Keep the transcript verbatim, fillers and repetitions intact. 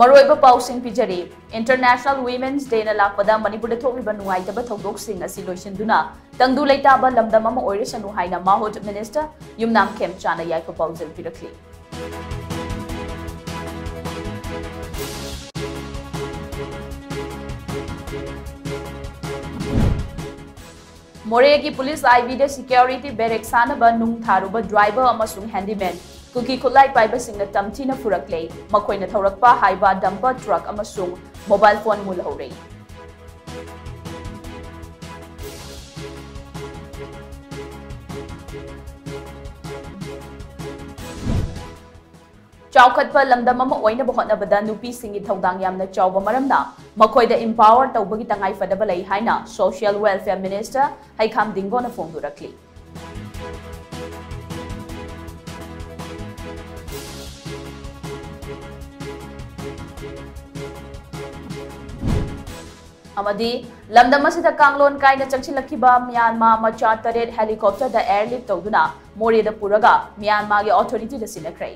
ꯃꯔꯨꯑꯣꯏꯕ ꯄꯥꯎꯁꯤꯡ ꯄꯤꯖꯔꯤ꯫ International Women's Dayꯅ ꯂꯥꯛꯄꯗ ꯃꯅꯤꯄꯨꯔꯗ ꯊꯣꯛꯂꯤꯕ ꯅꯨꯡꯉꯥꯏꯇꯕ ꯊꯧꯗꯣꯛꯁꯤꯡ ꯑꯁꯤ ꯂꯣꯏꯁꯤꯟꯗꯨꯅ ꯇꯪꯗꯨ ꯂꯩꯇꯥꯕ ꯂꯝꯗꯝ ꯑꯃ ꯑꯣꯏꯔꯁꯅꯨ ꯍꯥꯏꯅ ꯃꯥꯍꯨꯠ ꯃꯤꯅꯤꯁꯇꯔ ꯌꯨꯝꯅꯥꯝ ꯈꯦꯝꯆꯥꯅ ꯌꯥꯏꯐ ꯄꯥꯎꯖꯦꯜ ꯄꯤꯔꯛꯂꯤ꯫ ꯃꯣꯔꯦꯒꯤ ꯄꯨꯂꯤꯁ ꯑꯥꯏꯕꯤꯗ ꯁꯤꯀ꯭ꯌꯨꯔꯤꯇꯤ ꯕꯦꯔꯦꯛ ꯁꯥꯅꯕ ꯅꯨꯡ ꯊꯥꯔꯨꯕ ꯗ꯭ꯔꯥꯏꯚꯔ ꯑꯃꯁꯨꯡ ꯍꯦꯟꯗꯤꯃꯦꯟ ꯀꯨꯀꯤ ꯈꯨꯠꯂꯥꯏ ꯄꯥꯏꯕꯁꯤꯡꯅ ꯇꯝꯊꯤꯅ ꯐꯨꯔꯛꯂꯦ꯫ ꯃꯈꯣꯏꯅ ꯊꯧꯔꯛꯄ ꯍꯥꯏꯕ ꯗꯝꯄꯔ ꯇ꯭ꯔꯛ ꯑꯃꯁꯨꯡ ꯃꯣꯕꯥꯏꯜ ꯐꯣꯟ ꯃꯨꯜꯍꯧꯔꯦ꯫ ꯆꯥꯎꯈꯠꯄ ꯂꯝꯗꯝ ꯑꯃ ꯑꯣꯏꯅꯕ ꯍꯣꯠꯅꯕꯗ ꯅꯨꯄꯤꯁꯤꯡꯒꯤ ꯊꯧꯗꯥꯡ ꯌꯥꯝꯅ ꯆꯥꯎꯕ ꯃꯔꯝꯅ ꯃꯈꯣꯏꯗ empower ꯇꯧꯕꯒꯤ ꯇꯉꯥꯏꯐꯗꯕ ꯂꯩ ꯍꯥꯏꯅ Social Welfare Minister ꯍꯩꯈꯥꯝ ꯗꯤꯡꯒꯣꯅ ꯐꯣꯡꯗꯣꯔꯛꯂꯤ꯫ ꯑꯃꯗꯤ ꯂꯝꯗꯝ ꯑꯁꯤꯗ ꯀꯥꯡꯂꯣꯟ ꯀꯥꯏꯅ ꯆꯪꯁꯤꯜꯂꯛꯈꯤꯕ ꯃ꯭ꯌꯥꯟꯃꯥ ꯃꯆꯥ ꯇꯔꯦꯠ helicopterꯗ airlift ꯇꯧꯗꯨꯅ ꯃꯣꯔꯦꯗ ꯄꯨꯔꯒ ꯃ꯭ꯌꯥꯟꯃꯥꯒꯤ authorityꯗ ꯁꯤꯟꯅꯈ꯭ꯔꯦ꯫